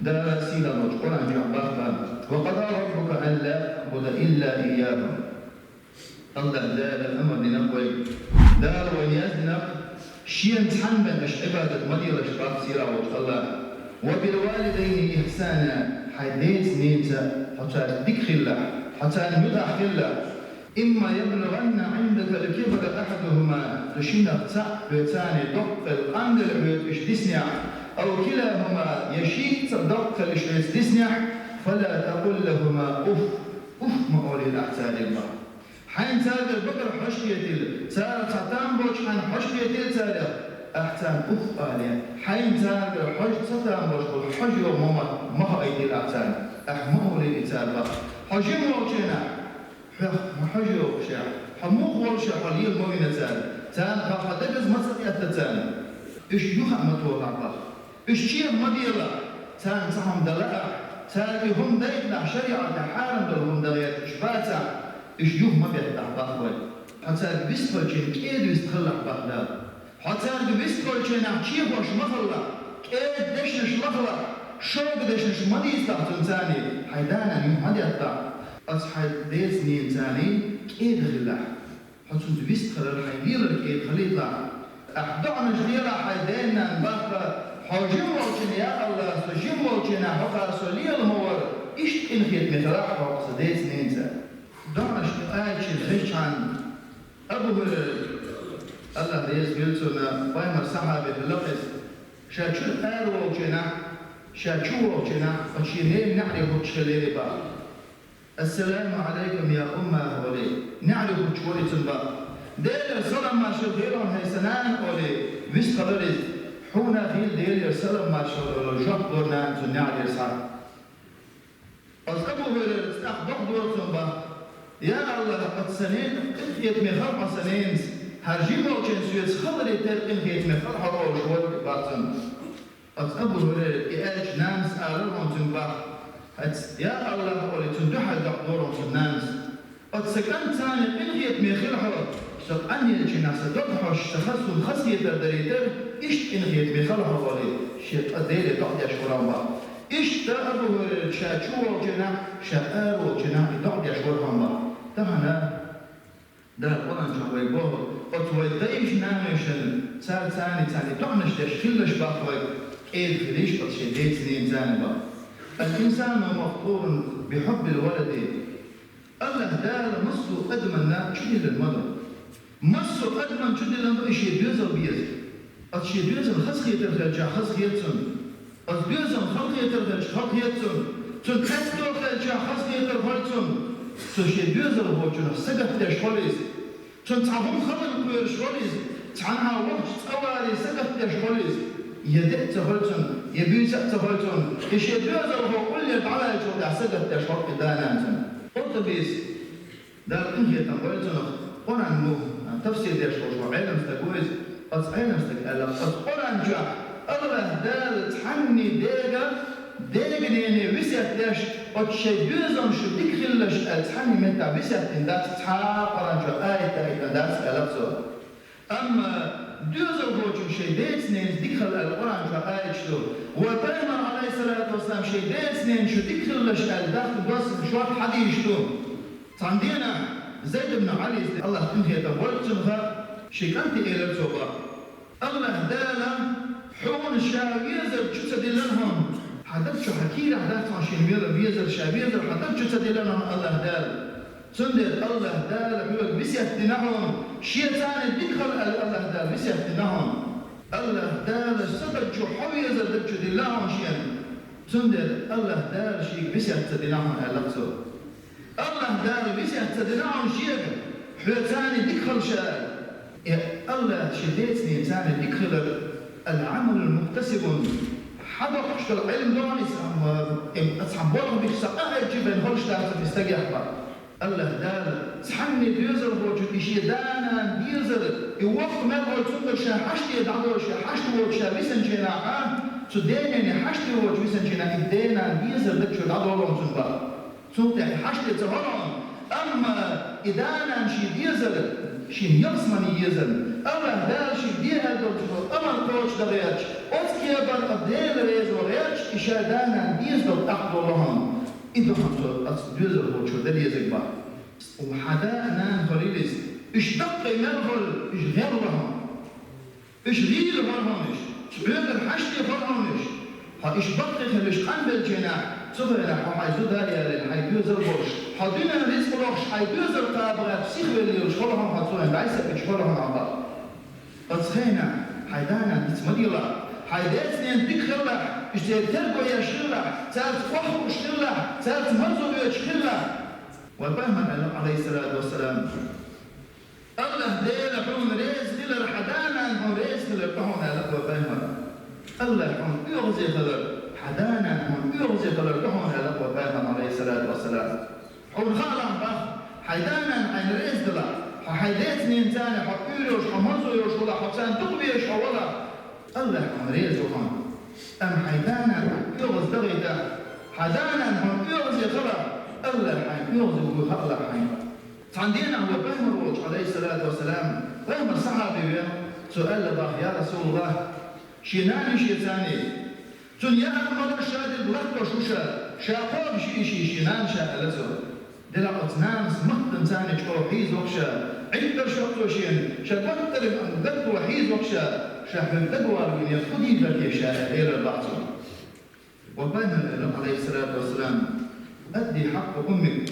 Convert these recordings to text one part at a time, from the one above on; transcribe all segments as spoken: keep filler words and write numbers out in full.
Дала сийлахь долчу Къуръан чохь боху: «Ва къада раббука алла таъбуда илла ийяху». Аллах Дала амар дина вайга. Дала вайна яздина, Шена цхьанна бен аша Ӏибадат ма делаш боху сийлахь волчу Аллаха. «Ва бил валидайни ихсана», хьайн деца-ненаца хьо цаьрга дика хилалахь, хьо царна муьтӀахь хилалахь. «Имма яблугӀанна Ӏиндакал кибара ахьадухума», цу шиннах цхьаъ хьоьца доккха хилла къанделла хьоьга уьш диснехь, «ав килахума», я шиъ а ца доккха хилла уьш хьоьца диснехь, «фала такъул лахума уфф», уфф ма олийла ахь царна боху. Хьайна царгара бакъ хьожа хетийла, царах цхьа там боцуш хьайна хьожа хетийла царах, ахь царна уфф алий. Хьайна царгара хьожа ца там боцуш болу хьожа йогӀу ма, ма хоуьйтийла ахь царна, ахь ма олийла и царна боху. Хьо жима волчу хенахь, хьох ма хьожа йогӀуш, хьо муха волуш хьо лела ма вина цара. Царна хьо, хьо дегаза ма ца къетта царна. Уьш юха а ма тохалахь боху. Уьш чеха ма делахь. Царна цхьа хӀума дан лаахь, цара и хӀума дайталахь, шариӀатехь хьарам долу хӀума дан гӀерташ бацахь, уьш юха ма беттахь боху вай. Хьо цаьрга вистхуьлучу хенахь кӀеда вистхуьлалахь боху Дала. Хьо цаьрга вистхуьлучу хенахь чехош ма хилалахь, кӀеда дешнаш лахалахь, шога дешнаш ма дийцалахь цуьнан царна, хьайн да-нана юха ма деттахь. Оцу хьайн деца-ненаца царна кӀеда хилалахь. Хьо цуьнца вистхилар хьайн лелар кӀеда хилийталахь. Ахь доӀанаш делахь хьайн ден-ненан боху, хьо жима волчу хенахь: «Я Аллах, со жима волчу хенахь хьо кхара со лела ма вара», иштта къинхетаме хилахь хьо сан деца-ненаца. ДоӀанаш тӀе аьллачу хезчхьана Абу Хурайра, Аллах реза хуьлда цунна, пайхамаран сахьаби хилла иза, ша чуьра ара волчу хенахь, ша чу волчу хенахь, оцу шен ненан неӀаре хӀуттуш хилла боху. «Ассаламу Ӏалайкум, я умма», олий, неӀаре хӀуттуш вара иза цунна боху. «Делера салам-маршалла хуьлда хьуна, хӀай сан нана», олий, вистхилира иза. Хьуна а хуьлда Делера салам-маршалла, олий, жоп лора нана цунна неӀарера схьа. Оцу Абу Хурайрас тӀаккха доккха дора цунна боху: «Я Аллах, оцу сан ненах къинхетаме хила хьо сан ненаца, хӀара жима волчу хенахь соьца хиларе терра къинхетаме хила хьо», олуш вара боху цунна. Оцу Абу Хурайрас и аьлча, нанас алара хьуна цуьнга боху: «ХӀаьта, я Аллах», олий, цунна дуьхьал доккха дора хьуна цуьнан нанас. «Оцу сан кӀантаца къинхетаме хила хьо, со къанъеллачу хенахь сан дог хьожуш, сан хаза, суна хазахетар дарийтара, иштта къинхетаме хила хьо», олий, шен къа Деле доӀа деш вара хьуна боху. Иштта Абу Хурайра ша чу волчу хенахь, ша ара волчу хенахь и доӀа деш вара хьуна боху. Тахана Дала Къуръан чохь вайга боху, оцу вай дайша-нанойшна, цара царна царна доӀанаш деш хилалаш боху вай, кӀеда хилийша оцу шен деца-ненаца боху. «Ал-инсану мафтурун бихьуббил валади». Аллах Дала массо а адаманна чудиллина ма ду. Массо а адаманна чудиллина ду и шен доьзал беза. Оцу шен доьзална хазахетар хилчахь, хазахета цунна. Оцу доьзална халахетар хилча, халахета цунна. Цунна кхетадо хилчахь, хазахетар хуьлу цунна. Цу шен доьзалхочунах сагатдеш хуьлу иза. Цунна цхьа хӀума хала кхоьруш хуьлу иза. Цхьанхьа вахча цӀа валий сагатдеш хуьлу иза. Я де а ца хуьлу цунна, я буьйса а ца хуьлу цунна. И шен доьзалхо уллера дӀаваьллачул тӀаьхьа сагатдеш хуьлу и да-нана цунна. Къуртубис, Дала къинхетам бойла цунах, Къуръан муха тафсир деш волуш ву Ӏелам стаг ву иза. Оцу Ӏелам стага аьлла, оцу Къуръан чохь Аллах Дала цхьанне дега, дега-нене весет деш, оцу шайн доьзална шу дика хилалаш аьлла цхьанне меттахь весет дина дац, цхьа а Къуръан чохь аят дахийтина дац аьлла цо. Амма доьзалхочун шайн деца-ненаца дика хила аьлла Къуръан чохь аяташ ду. Ва пайхамар, Ӏалайхиссалату вассалам, шайн деца-ненаца шу дика хилалаш аьлла дахка доссийна шорта хьадисаш ду. Цхьана дийнахь Зайд ибн Ӏалис, Аллах къинхетам бойла цунах, шен кӀанте элира цо боху: «Аллах Дала хьуна ша везар чу ца диллина хьуна, хьан даг чу, хьан кийрахь дац хьуна шена везар, ша везар, хьан даг чу ца диллина хьуна Аллах Дала. Цундела Аллах Дала хьоьга весет дина хьуна, шен царна дика хила аьлла Аллах Дала весет дина хьуна. Аллах Дала сан даг чу хьо везар даг чу диллина хьуна шена. Цундела Аллах Дала шега весет ца дина хьуна», аьлла цо. Аллах Дала весет ца дина хьуна шега, хьоьца царна дика хила ша аьлла. И Аллах шен деца-ненаца царна дика хилар, ал-Ӏамалул муктасибун, хьан доккхуш долу Ӏилма догӀна иза, амма, эм, аса хьан болх бихча сан къа хьаьжча бен хӀорш дац и стагех боху. Аллах Дала цхьанне доьзалхочун и шен да-нана дезар, и воккха мел волу цуьнгара ша хьашт де дӀадолуш, ша хьашт воцуш ша висинчу хенахь, цу ден-нене хьашт воцуш висинчу хенахь, и ден-нана дезар даг чуьра дӀадолу цунна боху. Цул тӀаьхьа хьашт де ца хуьлу хьуна, амма и да-нана шен дезар, шен ялсамане езар, Аллаха Дала шийга де аьнна долчух амал кхочушдан гӀерташ, оцу кепара Дела реза ван гӀерташ, и шен да-нана деза долу тӀаккха долу хьуна. И ду хьуна цо, оцу доьзалхочо дан дезарг бах. Хьан да а, нана а хуьлийла иза. Уьш даккхий мел хуьлу, уьш гӀелван хьуна. Уьш гӀийла хуьлу хьуна уьш. Цу хьоьгара хьаштий хуьлу хьуна уьш. Хьо уьш баккхий хилла уьш къанбеллачу хенахь, цу хенахь хьо хьайн зуда а ялийна, хьайн доьзал а болуш, хьо дуьненан рицкъ лохуш, хьайн доьзал кхаба гӀерташ сихвелла лелаш хуьлу хьуна, хьо цу хенахь дӀасакхуьуш хуьлу хьуна хьан бах. Оцу хенахь хьайн да-нана диц ма делахь, хьайн деца-ненаца дика хилалахь, уьш церан терго еш хилалахь, цаьрца охьахууш хилалахь, цаьрца марзо оьцуш хилалахь. Вайн пайхамара аьлла, Ӏалайхиссалату вассалам: «Аллаха Дела хьуна реза хилар, хьан да-нана хьуна реза хилар ду хьуна», аьлла вайн пайхамара. Аллаха хьуна оьгӀазе хилар, хьан да-нана хьуна оьгӀазе хилар ду хьуна, аьлла вайн пайхамара, Ӏалайхиссалату вассалам. Хьуна хаалахь бах, хьайн да-нана хьайна реза далахь, хьо хьайн деца-ненаца хьо уьйр йолуш, хьо марзо йолуш валахь, хьо царна дукха везаш хьо валахь, Аллаха хьуна реза ву хьуна. Амма хьайн да-нана хьуна оьгӀаздахийтахь, хьан да-нана хьуна оьгӀазе хилахь, Аллаха хьайна оьгӀазе ву хаалахь хьайна. Цхьана дийнахь вайн пайхамар волчу, Ӏалайхиссалату вассалам, пайхамаран сахьаби веана, цо аьлла бах: «Я РасулаллахӀ, шен нана йиш яцарний? Цунна яа а, мала а ша дерг латтош ву ша, ша кхобуш йиш ю шен нана ша», аьлла цо. Делахь оцу нанас маттанца чӀогӀа хьийза ву-кх ша, Ӏиттарш йо-кх цо шена, ша гуттар а гатто хьийза ву-кх ша, ша хьоьга дагавала веза, хӀун дийр дара те ша, аьлла элира бах цо. Вайн пайхамара аьлла, Ӏалайхиссалату вассалам: «Адди хьакъа уммик».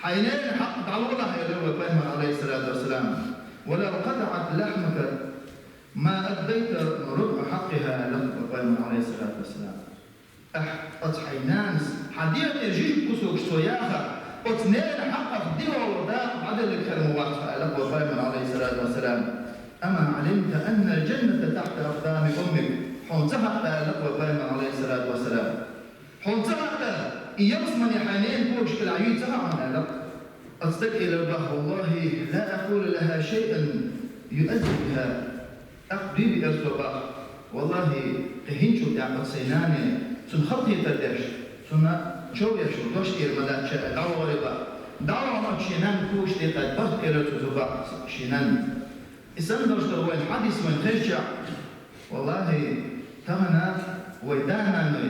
Хьайн ненан хьакъ дӀалолахь, аьлла вайн пайхамара, Ӏалайхиссалату вассалам. «Ва лав къатаӀат лахьмака ма аддайта рубӀа хьакъихӀа», аьлла вайн пайхамара, Ӏалайхиссалату вассалам. Ахь оцу хьайн нанас хьан дегӀан тӀера жижиг кусок цо яхахь, оцу ненан хьакъах дегӀо дакъа дӀаделларг хир ма вац хьо, аьлла вайн пайхамара, Ӏалайхиссалату вассалам. «Ама Ӏалимта аннал жанната тахьта акъдами уммик». Хьуна ца хаьа, аьлла вайн пайхамара, Ӏалайхиссалату вассалам. Хьуна ца хаьа, и ялсамани хьайн ненан когаш кӀелахь юй ца хаьа хьуна, аьлла. Оцу стага элира бах: «ВаллахӀи, ла акъулу лахӀа шайъан юъаззи бихӀа». ТӀаккха дуй биира цо бах: «ВаллахӀи, кхин хӀинцачул тӀаьхьа оцу сайн нане, цунна халахетар деш, цунна чов еш дош эр ма дац ша», аьлла, дӀавахара бах. ДӀавахана оцу шен нанна когаш тӀекхаьчча, барт элира цо зударга шен нанна. И санна долуш дара вайн хьадис вайна хезча, валлахӀи, тахана вай да-наной,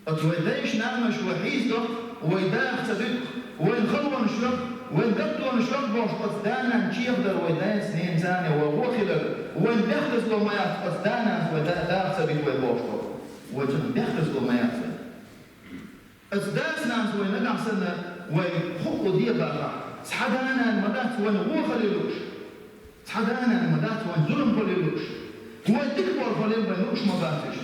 оцу вай дайша-нанойша вай хьийзадо-кх, вай даха ца дуьту-кх, вайна халонаш йо-кх, вайна гаттонаш йо-кх бохуш, оцу да-нанна чехадар вай дайца-ненаца вай вон хилар, вайна бехказло ма яц оцу да-нанас вай да-, даха ца дуьту вай бохуш долу. Вай цунах бехказло ма яц вай. Оцу дас-нанас вай нагахь санна вай хӀуъу де бахахь, цхьа да-нана ма дац вайна вон хила лууш. Цхьа да-нана ма дац вайна зулам хила лууш. Вай дика болу хила вайна лууш ма бац уьш.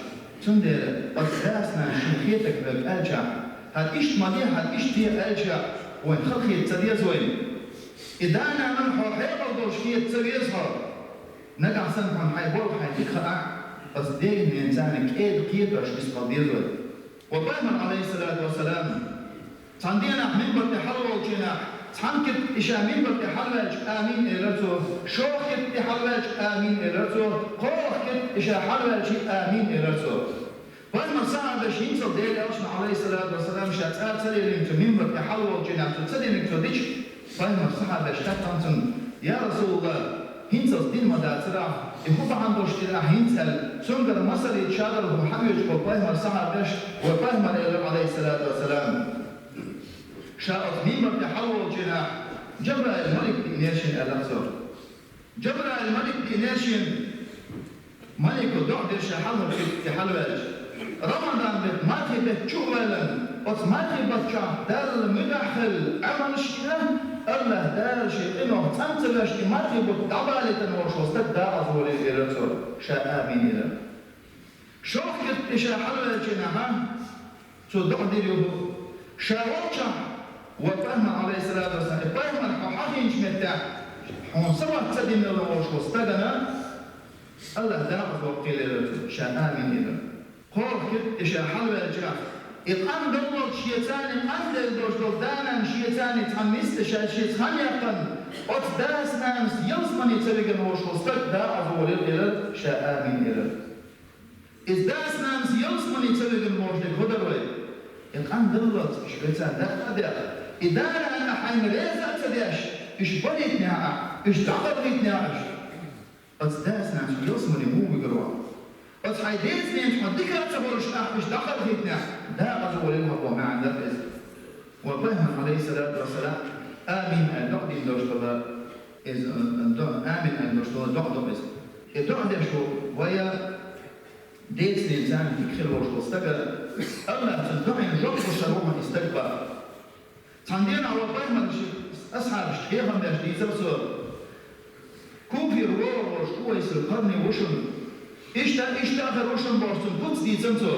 Цундела оцу дас-нанас шена хетарг хьоьга аьлчахь, хӀара иштта ма де, хӀара иштта де аьлчахь, вайна халахета ца деза вайна. И да-нанна хьо хьекъал долуш хета ца веза хьо. Нагахь санна хьуна хьайн болх хьайна дика хаахь, оцу дегӀан-ненаца кӀеда кхетош иза хила деза вай. Вайн пайхамар, Ӏалайхиссалату вассалам, цхьана дийнахь минбар тӀе хьалаволчу хенахь, цхьана киртиг тӀе ша минбар тӀе хьалаваьлча, амин элира цо, шолгӀа киртиг тӀе хьалаваьлча, амин элира цо, кхоалгӀа киртиг тӀе ша хьалаваьлча, амин элира цо. Пайхамаран сахьабаш хӀинццалц Делан элчано, Ӏалайхиссалату вассалам, ша цӀа ца лелийна цу минбар тӀе хьалаволчу хенахь, цо ца динарг цо дича, пайхамаран сахьабаша хаьттина цунна: «Я РасулаллахӀ, хӀинццалц дина ма дацара ахь, и хӀун бахьана долуш дира ахь хӀинца?» аьлла, цуьнгара масаллица шадолу хӀума хьаоьцуш болу пайхамаран сахьабаш, вайн пайхамар элира, Ӏалайхиссалату вассалам: «Ша оцу минбар тӀе хьалаволчу хенахь, Жабраил малик диънера шена», аьлла цо. «Жабраил малик диънера шена». Малико доӀа дира ша хьалхарчу киртиг тӀе хьалаваьлча. Рамадан бетта, мархий бетта чу а ваьлла, оцу мархий баттахь Далла муьтӀахь хилла, Ӏамалш а дина, Аллаха Дала шен къинойх цӀан ца веш, и мархий бутт дӀабалийтина волуш волу стаг декъаза волийла элира цо, ша амин элира. ШолгӀа киртиг тӀе ша хьалаваьлча нахьа, цо доӀа дира юха. Ша волчохь, вайн пайхамар, Ӏалайхиссалату вассалам, и пайхамар хьо хьахийначу меттехь, хьуна салават ца дина волуш волу стагана, Аллаха декъаза ваккхийла элира цо, ша амин элира. КхоалгӀа киртиг тӀе ша хьалаваьлча, и къандаллалц шеца къанделла долуш долу да-нана шеца цхьана миска ша шеца хан яьккхина, оцу дас-нанас ялсамани ца вигна волуш волу стаг декъаза волийла элира, ша амин элира. Иза дас-нанас ялсамани ца вигна волуш дерг хӀун дара вай? И къандаллалц уьш веца дакъа а декъна, и да-нана хьайна реза а ца деш, уьш балийтинехь ахь, уьш дӀакъаргӀийтинехь ахь, Оцу дас-нанас хьо ялсамане муха вигар ву? Оцу хьайн деза-ненца хьо дика а ца хуьлуш, ахь уьш дӀакхалхийтинехь, декъаза волийла хьо боху маьӀна дара иза. Ва пайхамар, алейхиссалату вассалам, амин аьлла доӀа дина долуш долу, иза, м, м, доӀа, амин аьлла долуш долу доӀа ду иза. И доӀа деш ву вай деза-ненан царна дика хир волуш волу стага, Аллах цуьнан доӀина жоп луш хир ву хьуна и стаг боху. Цхьана дийнахь вай пайхамаран ши асхьабашка хьехам беш дийцира цо: Куфера вогӀур волуш Увайсул Къарни ву шуна. Иштта, иштта а хир ву шуна бохуш, цунна куц дийцина цо.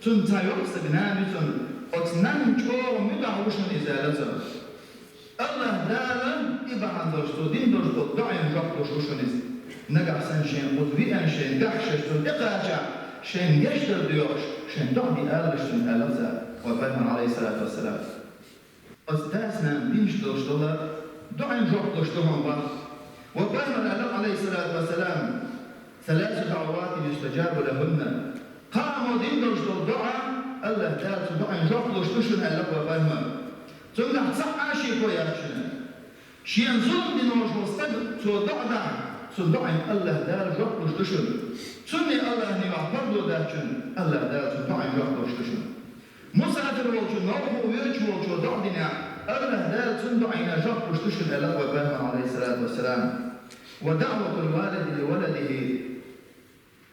Цуьнан цхьа йоккха стаг нана ю цуьнан, оцу нанна чӀогӀа муьтӀахь ву шуна иза, аьлла цо. Аллах Дала и бахьана долуш цо дина долуш долу доӀина жоп луш ву шуна иза. Нагахь санна шайна кхуза веана, шайна бехкаш цунна тӀекхачахь, шайна гечдар доьхуш, шайн доӀа де алалаш цунна, аьлла цара, вай пайхамар, алейхиссалату вассалам. Оцу дас-нанас динчу долуш долу доӀина жоп луш ду хьуна боху. Ва пайхамар аьлла, алейхиссалату вассалам: «Саласу даъаватин юстаджабу лахунна». Кхаамо дина долуш долу доӀа, Аллах Дала цу доӀина жоп луш ду шуна, аьлла ва пайхамар. Цуьнгахь цхьа а шеко яц шуна. Шена зулам дина волуш волу стаг цо доӀа дахь, цуьнан доӀина Аллах Дала жоп луш ду шуна. Цунна Аллахьан юьхь пардо дац шуна, Аллах Дала цуьнан доӀина жоп луш ду шуна. Мусафир волчу, новкъа воьдуш волчо доӀа динехь, Аллах Дала цуьнан доӀина жоп луш ду шуна, аьлла вай пайхамар, алейхиссалату вассалам. Ва даъватул валиди ли валадихи.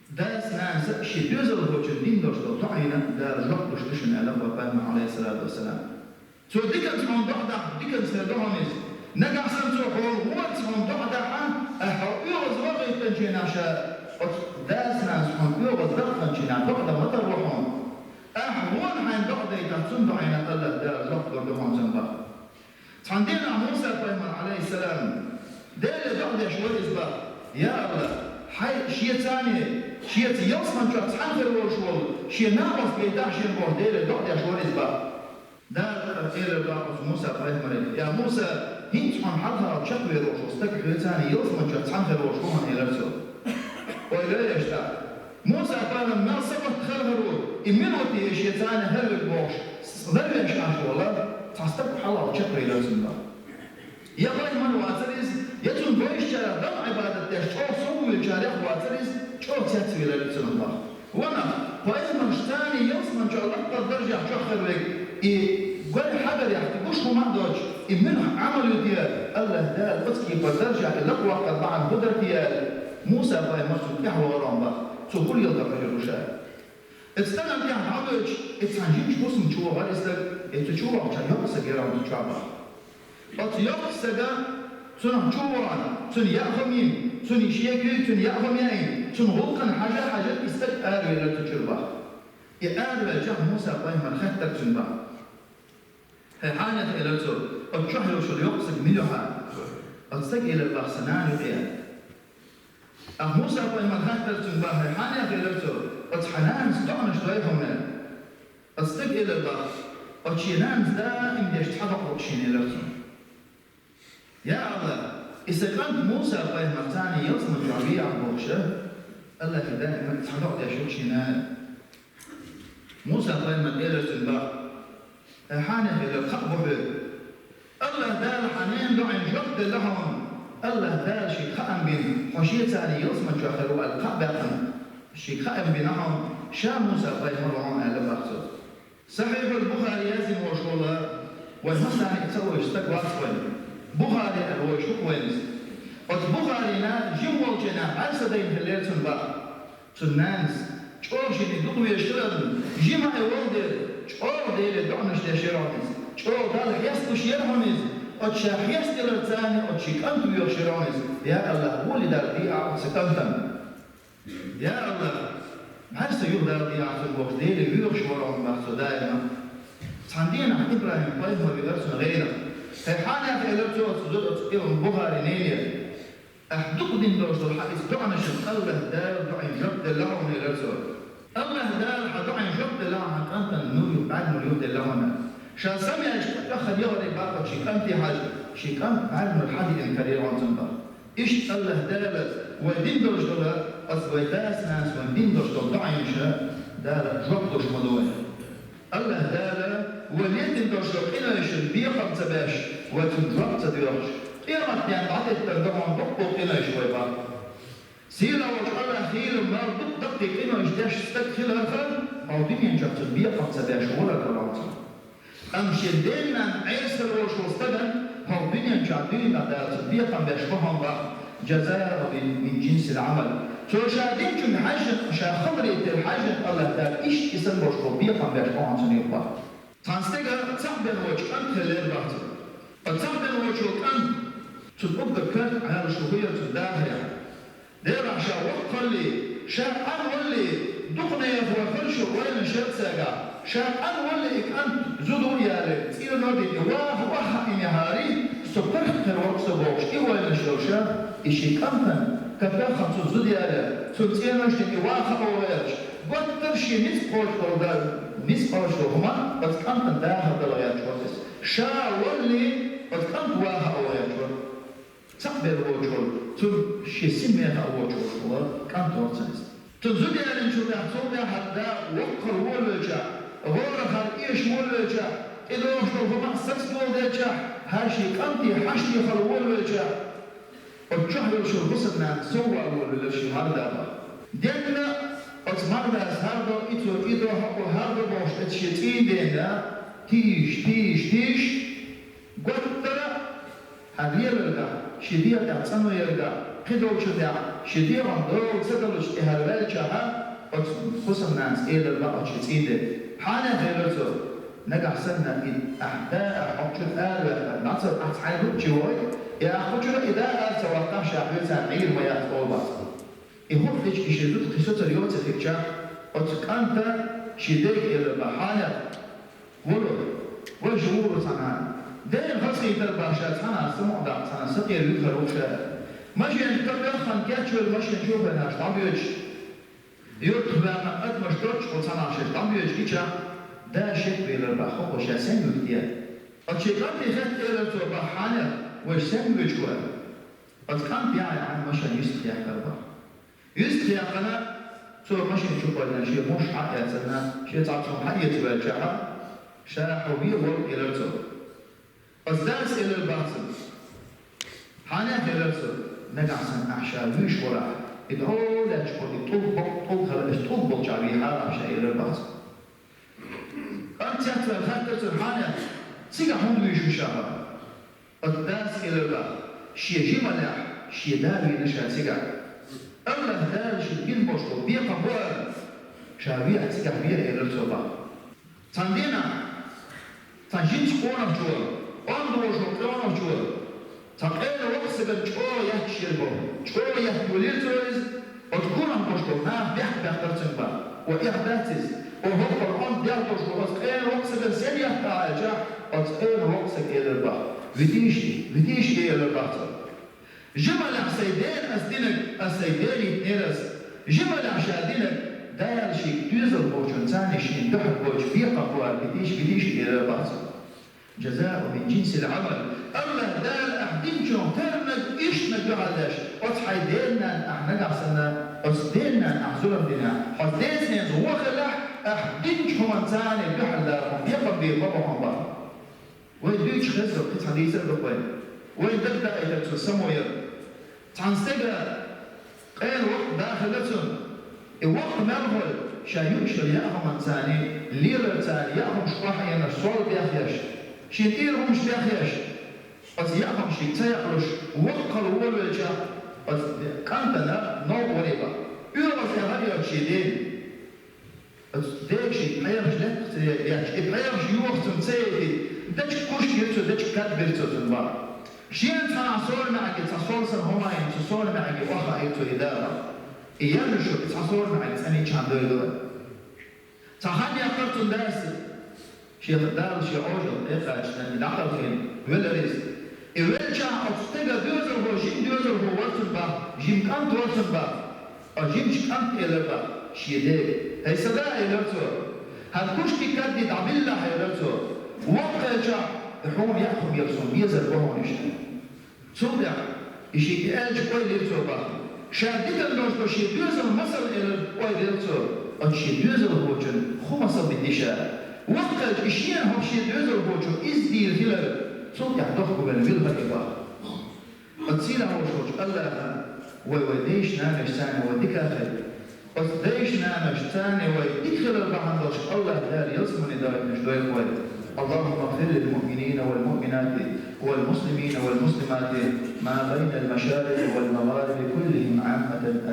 Дас-нанас шен доьзалхочун дина долуш долу доӀина Дала жоп луш ду шуна, аьлла вай пайхамар, алейхиссалату вассалам. Цо диканца хьуна доӀа дахь, диканца хир ду хьуна иза. Нагахь санна цо хьола гӀорца хьуна доӀа дахь, ахь хьо оьгӀаз вахийтинчу хенахь ша, оцу дас-нанас хьуна оьгӀаз даханчу хенахь доӀа дан ма тарло хьуна. Ахь вон хьайна доӀа дайтахь, цунна доӀина Аллах Дала жоп лур ду хьуна цунна боху. Цхьана дийнахь Муса-пайхамар, алейхиссалам, Деле доӀа деш вара иза боху: «Я Аллах, хьайн шеца а, шеца ялсамани чохь цхьаьна хир волуш волу шен накъост гайтахь шена», – боху, Деле доӀа деш вара иза боху. Дала элира боху оцу Муса-пайхамаре: «Я Муса, хӀинца хьуна хьалха чекхвер волуш волу стаг хьоьца а ялсамани чохь цхьаьна хир волуш ву хьуна», – элира цо. Ойла еш тӀаккха. Муса-пайхамар мел сакъатта хелхар ву, и мила ву те шен царна хӀаллак бохуш, ларвеш Ӏаш волу цхьа стаг хьалха чекхвелира цунна боху. Я пайхамар вацара иза, я цунна вевзачарах Далла Ӏибадат деш чӀогӀа сов вуьйлучарех вацара иза, чӀогӀа цецвелира цунах боху. Ванах, пайхамарш царна ялсамани чохь лаккхара даржех чохь хир верг, и гой хьагарехь, и гуш хӀума а доцуш, и муьлха Ӏамал ю те, Аллах Дала оцу кепара даржех и лакхаваккхар бахьана хӀун дара те аьлла, Муса-пайхамар цунна тӀаьхьавахара боху, цо хӀун леладо хьожур ву ша. Оцу стагана тӀехь дӀавоьдуш, и цхьана жимачу хӀусамчу вахара и стаг, и цу чу вахча йоккха стаг яра цу чохь боху. Оцу йоккхачу стага цунах чу вахана, цуьнан яа хӀума йина, цуьнан шен куьйга цуьнан яа хӀума яийна, цуьнан гӀуллакхана хьажа-хьажа и стаг аравелира цу чуьра боху. И араваьлчахь Муса-пайхамар хаьттира цуьнга боху. «Хьайн хьанех, – элира цо, – оцу чохь йолуш йолу йоккха стаг мила ю хьан?» Оцу стага элира боху: «Сан нана ю», – элира. Ахь Муса-пайхамар хаьттира цуьнга боху: «Хьайн хьанех, – элира цо, – оцу хьан нанас доӀанаш дой хьуна?» Оцу стага элира боху: «Оцу шен нанас даим деш цхьа доӀа ду шена», – элира цо. «Я Аллах, и сан кӀант Муса-пайхамар царна ялсамани чохь вехьа бохуша, Аллахе даим цхьа доӀа деш ю шен нана». Муса-пайхамар элира цуьнга боху: «Хьайн хьанех, – элира, – кхаъ бу хьоьга. Аллах Дала хьан ненан доӀина жоп делла хьуна. Аллах Дала шега хаам бина, хьо шен царна ялсамани чохь хир ву аьлла кхаъ баьккхина, шега хаам бина хьуна, ша Муса-пайхамар ву хьуна», – аьлла боху цо. Сахьихьул Бухари яздина волуш волу, вай массарна а ца вевзаш стаг вац вайна. Бухари аьлла вевзаш ву вайна иза. Оцу Бухарина жима волчу хенахь бӀаьрса дайна хиллера цуьнан боху. Цуьнан нанас чӀогӀа шена дукха везаш хиларна, жима а волу дела, чӀогӀа Деле доӀанаш деш яра хьуна иза. ЧӀогӀа Далла хьесталуш яра хьуна иза. Оцу ша хьестаяларца а, оцу шен кӀант воьхуш яра хьуна иза. Я Аллах, гӀоли Далла де ахь оцу сан кӀантана. Я Аллах, бӀаьрса юха Далла де ахь цунна бохуш, Деле воьхуш вара хьуна боху цо даима. Цхьана дийнахь ИбрахӀим-пайхамар вигара цунна гӀенах. Хьайн хьанех, элира цо, оцу зуда, оцу Бухари нене. Ахь дукха дина долуш долу хьан иза доӀанашна Аллах Дала доӀина жоп делла хьуна, элира цо. Аллах Дала хьан доӀина жоп делла хьуна, хьан кӀантана нур ю, бӀаьрг нур юхаделла хьуна. Ша самаьлча тӀаккха яхаре бакъо ши кӀанте хьажа, ши кӀант бӀаьрг нур хьадиъна карийра хьуна цунна боху. Иштта Аллах Дала вай дина долуш долу, аса вай дас-нанас вайна дина долуш долу доӀанашна Дала жоп луш ма ду вайна. Аллах Дала вай летийна долуш долу къинойшна бекхам ца беш, вай цунна жоп ца доьхуш, къематдийнахь дӀадеттар ду хьуна боккъал къинойш вай боху. Сийлахь волчу АллахӀа хийла мел дукха даккхий къинош деш стаг хиларх а, хьо дуьнен чохь цунна бекхам ца беш валар хьо лоцу. Амма шен ден-ненан Ӏесалла волуш волу стагана хьо дуьнен чохь дуьйна Дала цунна бекхам беш бахьана бакъ, джазаун мин, мин джинсил Ӏамал. Цо ша динчунна хьаьжжина, ша халаре тера хьаьжжина АллахӀа Дала иштта и санна волуш волу бекхам беш бахьана цунна юкъа. Цхьана стеган цхьаъ бен волчу кӀант хиллера боху цо. Оцу цхьаъ бен волчу кӀант, цуьнан уггар коьрта Ӏалашо хир яра цуьнан дахарехь. Делахь ша воккхаллий, ша къанваллий, дукха нехан вахара шу вайна шел цаьргахь, ша къанваллий и кӀант зуда ву яле, цӀено дина и ваха охьа а йина хьарий, со паргӀат хир вара со бохуш, и вайна шел ша, и шен кӀантана, капеххана цунна зуда яле, цунна цӀенош дина и ваха а вогӀераш, готтара шен ницкъ кхочуш долу да-, ницкъ кхочуш долу хӀума оцу кӀантана дахар дала гӀерташ вара иза. Ша валлий, оцу кӀант ваха а вогӀераш вара. Цхьаъ бер воцуш волу, цунна шен син меха а воцуш волу кӀант вара цуьнан иза. Цунна зуда ялинчул тӀаьхьа, цул тӀаьхьа да воккхалла волавелчахь, гӀорахьара эша волавелчахь, тӀедогӀуш долу хӀума а саца доладелчахь, хӀара шен кӀанте хьашт дехала волавелчахь, оцу чохь йолчу хӀусамнанас сов вала волавелира шен марда боху. Денна оцу мардас хӀара до, и цо и до, хӀокхо хӀара до бохуш, оцу шен цӀийнденна тийша, тийша, тийша, готтара хьан леларгахь, шен дегӀан тӀехь цӀано яргахь, кхидолчу тӀехь шен дегӀан дола ца далучу тӀе хьан ваьллачахьа, оцу хӀусамнанас элира боху оцу шен цӀийнденна. Хьанех, элира цо, нагахь санна и ахь да, ахь хьокху чуьра араваьккхина, нацар ахь цхьаьна луччи вогӀий, и ахь кху чуьра и да ара ца ваккхахь, ша хьоьца Ӏийр ма яц олу боху цо. И хӀума дича и шен зуда кхин соцур йоцу хилчахь, оцу кӀанта шен дега элира боху, хьанех, вало, важа вуро цхьана. Дена хазахийтар боху ша цхьана, самукъадаккха цхьана, сакъера вуьтур ву ша. Машенаш капеххана кечвелла машен чу а вахана дӀабоьдуш, юьртахь ваьккхина адамаш доцуш волу цхьана шаьш дӀабоьдуш гича, да шеквелира боху, хӀокхо ша сенна вуьту те. Оцу шен кӀанте хаьттира, элира цо боху, хьанех, вайша сенна воьдуш вара? Оцу кӀанта яхьа яхьана машен юьстах яьккхира боху. Юьстах яьккхина, цо машен чу кхоьллина, шен муш хьа а эцарна, шен цхьа цунна хьаэца ваьллачахьа, ша хьо вен вара, элира цо. Оцу дас элира боху цунна. Хьанех, элира цо, нагахь санна ахь ша вуьйш валахь, и дӀо лаьтташ болу и тӀулг бакъ, тӀулг хила, аса тӀулг болчохь вехьа ахь ша, элира боху цунна. КӀант цецваьлла хаьттира цуьнга, хьанех, цигахь хӀунда вуьйш ву ша хьо? Оцу дас элира боху, шен жималехь шен да вийна ша цигахь. АллахӀа Дала шена гина болуш болу бекхам бу ара, ша вехьа цигахь вера, элира цо боху. Цхьана дийнахь цхьана жимачу къонахчо, онда волуш волу къонахчо, цхьа къена воккха стагана чӀогӀа етташ йира боху. ЧӀогӀа етта йолийра цо иза, оцу гонах болуш болу наха бехк баьккхира цуьнга боху. О, эхь дац иза? О, хӀокхуьнан онда дегӀ долуш волу оцу къена воккха стагана сен етта ахь аьлчахь, оцу къена воккха стага элира боху: «Витийша, витийша», — элира боху цо. Жималехь сайн дена ас динарг, ас сайн дена йитинера ас. Жималехь ша динарг, Дала шега доьзал бохучун царна шена дуьхьал бойтуш бекхам бу ара, битийша, битийша, элира боху цо. Джазаун мин джинсил Ӏамал. АллахӀа Дала ахь динчух тарнаг, иштанаг дуьхьал деш, оцу хьайн ден-ненан ахь нагахь санна, оцу ден-ненан ахь зулам динехь, хьо деза-неназа вон хилахь, ахь динчу хӀуманца царна дуьхьал дара хьуна бекхам бийр ма бу хьуна боху. Вай дуьйцуш хезна кхин цхьа дийцар а ду-кх вайна. Вайн дагадеъийтар цо самур яра. Цхьана стеган къена воккха да хилла цуьнан. И воккха мел хуьлу, ша юуш йолу яа хӀуманца царна лелар, царна яа хӀумаш охьаенарш сол бехъеш, шен тӀера хӀумаш бехъеш, оцу яа хӀумашка ца яалуш, воккхалла волавелча, оцу кӀантана новкъа вара боху. ОьгӀаз эхар йоцу шен дена. Оцу деши пхьегӀаш лаьттах ца етташ, и пхьегӀаш йохацун ца йитина, дечка куш йира цо, дечка кад бира цо цунна боху. Шена цхьана сора маьӀиге цхьа сол санна хӀума а йина, цу сора маьӀиге охьахаийра цо и да боху. И яжа шу, и цхьа сора маьӀиг цӀанйича хьан дойла. Цхьа хан яьккхира цунна дас, шен Дала шен Ӏожалла кхайкхача, и дӀакхалхийна велира иза. И велчахь оцу стеган доьзалхо, жима доьзалхо вара цунна боху, жима кӀант вара цунна боху. Ткъа жимачу кӀанта элира боху шен дега: «ХӀей, сан да, — элира цо, — хӀара куш кад дӀабиллахь, — элира цо, — воккха хилчахь, и хьуна яа хӀума яра суна безар бу хьуна иштта». Цул тӀаьхьа и шиъ аьлча ойла йира цо боху. Ша дитина долуш долу шен доьзалан масал элира, ойла йира цо. Оцу шен доьзалхочун хӀун масал битина ша? Воккха хилча, и шена хӀокху шен доьзалхочо иза дийр хилар, цул тӀаьхьа дохко велла вилхира и боху. Оцу сийлахь волуш волчу АллахӀан Вай вай дайша-нанашцани вай дика хила. Оцу дайша-нанашцани вай дика хилар бахьана долуш АллахӀ Дала ялсамани дойтанаш дойла вай. اللهم اغفر للمؤمنين والمؤمنات والمسلمين والمسلمات ما بين المشارق والمغارب كلهم عامة آمين.